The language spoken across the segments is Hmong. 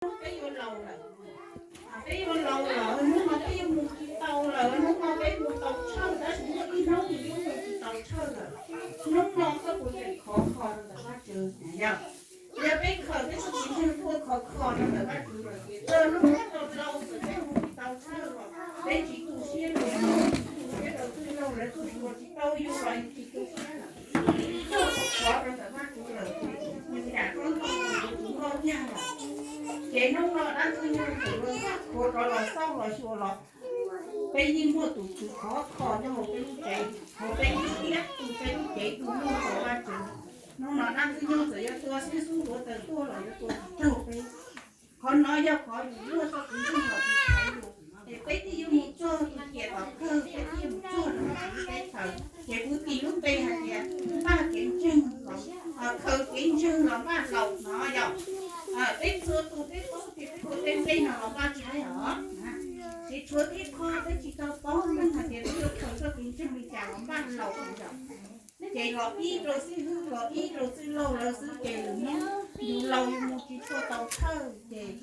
Hnub peb yuav laus lawm, peb yuav laus lawm, hnub no peb yuav mus tsis tau lawm, hnub no peb mus tau tshawj tab sis muaj ib hnub yus yuav mus tsis tau tshawj lawm. Hnub no koj puas tseem khov kho rau ntawm Vajtswv? Yog, yog peb khaws peb txoj kev ntseeg tuaj khov kho rau ntawm Vajtswv lawm ces txog hnub peb laus lawm peb mus tsis tau tshawj los peb tsis tu siab rau, tu siab rau txwj laug lawv txuj tsis tau yus los yus tsis tu siab lawm. Txog qhov khov rau ntawm Vajtswv lawm ces yus yam koj ntog yus tus nkauj yag lawm. Ces hnub no dab ntxwg nyoog txawm yuav ntog khuav rov los xauj los xyuas los peb yeej muaj tus Tswv khov kho nyob hauv peb lub tsev, hauv peb lub siab, tus peb lub cev tus muaj hauv Vajtswv. Hnub no dab ntxwg nyoog txawm yuav tua xib xub ntuav taws tuaj los yuav tua tsis raug peb. Qhov no yog qhov yus muaj txoj kev ntseeg los tsis thaiv yus, ces peb thiaj yuav mus txog tus tiam tom kawg, peb thiaj yuav mus txog rau ntawm peb teb chaws. Ces kuv tis lub npe hais tias npaj kev ntseeg los, khaws kev ntseeg los npaj laus no yog. Peb txhua tus peb paub tias peb ua tej nplej no los npaj tshaib os. Ces tshuav tej qho peb tsis tau paub meej hais tias peb yuav khaws txoj kev ntseeg li cas los npaj laus yom. Ces los pib rau xib hwb, los pib rau txwj laug lawv xwb ces lwm hnub yus laus yus mus tsis tshua tau tshawj ces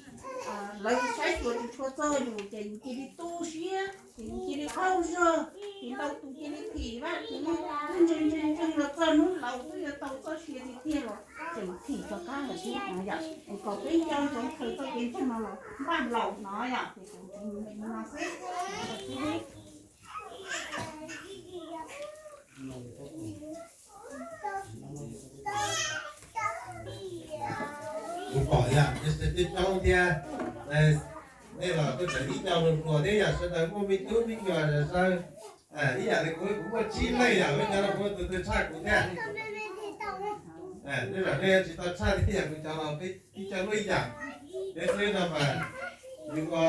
lawv saib xyuas tsis tshua txog yus ces yus cia li tu siab ces yus cia li qaug zog, ces ntau tus cia li thim Vajtswv, ntseeg ntseeg ntseeg los txog hnub laus twb yuav tau txoj sia tiag tiag los tseem thim rov qab lawm thiab yom. Es kom peb nco ntsoov khaws txoj kev ntseeg no los npaj laus no yom, ces kuv ntseeg me no xwb. Kuv pom yog tej coob thiab, nej los kuj tseem ib co hluas hluas thiab yog sawv daws muaj me tub me nyuam zawg ib yam li kuv, kuv muaj tsib leej yom, peb cov no kuv tus twg tshaj kuv thiab. Tej zaum nej tsis tau tshaj thiab yog kuv cov los peb ib co luaj yam. Peb xwb no mas yus ua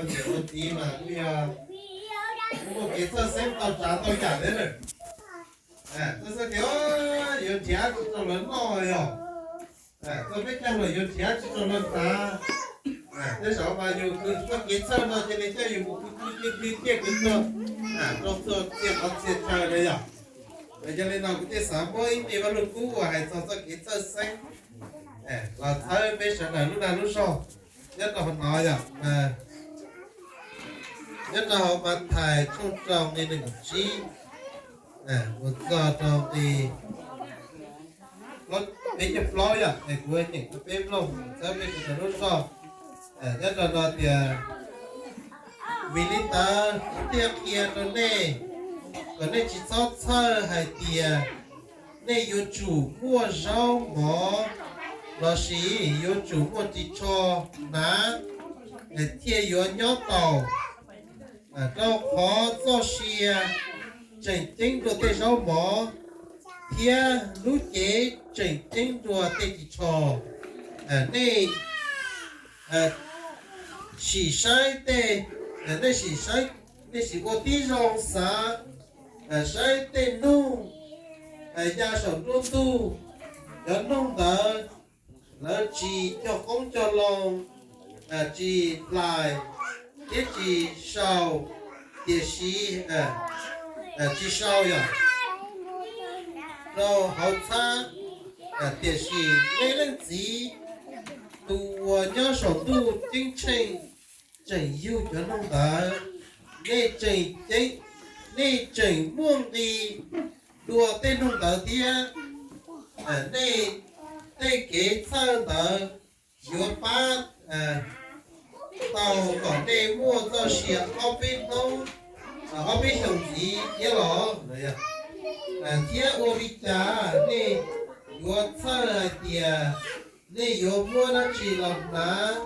niam ua txiv mas kuj yog muaj kev txhawj xeeb tau tsav ntau yam thiab na. Txhawj xeeb tias yuav nrhiav tsis tau lawv noj yog, txog peb caug lawm yuav nrhiav tsis tau lawv hnav. Tej zaum mas yus txoj kev txhawj no cia li coj yus mus pw pw pw pw thiaj kwv txog rau txhua txhia qhov txhia chaw na yog. Yog li no kuv thiaj xav muab ib me vaj lug kub uas hais txog txoj kev txhawj xeeb los txhawb peb sawv daws lub dag lub zog. Nyob rau hauv no yog, nyob rau hauv Mathais tshooj rau nqe nees nkaum tsib mus txog rau nqe peb caug plaub yom, es kuv nyeem rau peb mloog txhawb peb sawv daws lub zog. Nyob rau no tias, vim li ntawd kuv thiaj qhia rau nej, kom nej tsis txhob txhawj hais tias nej yuav tsum muaj zaub mov lossis yuav tsum muaj ris tsho hnav thiaj yuav nyob taus. Rau qhov txoj sia tseem ceeb dua tej zaub mov, thiab lub cev tseem ceeb dua tej ris tsho. Nej sim saib tej, nej sim saib, nej sim ua tib zoo xav saib tej noog ya saum nruab ntug, cov noog ntawd lawv tsis cog qoob cog loo, tsis hlais thiab tsis sau, tiam sis, tsis sau yom, rau hauv txhab, tiam sis nej Leej Txiv tus uas nyob saum ntuj ceeb tsheej tseem yug cov noog ntawd. Nej tseem ceeb, nej tseem muaj nqi dua tej noog ntawd thiab. Nej tej kev txhawj ntawd yuav pab tau kom nej muaj txoj sia ob peb hnub, ob peb xyoos ntxiv thiab los? Thiab ua li cas nej yuav txhawj hais tias nej yuav muab dab tsi los hnav?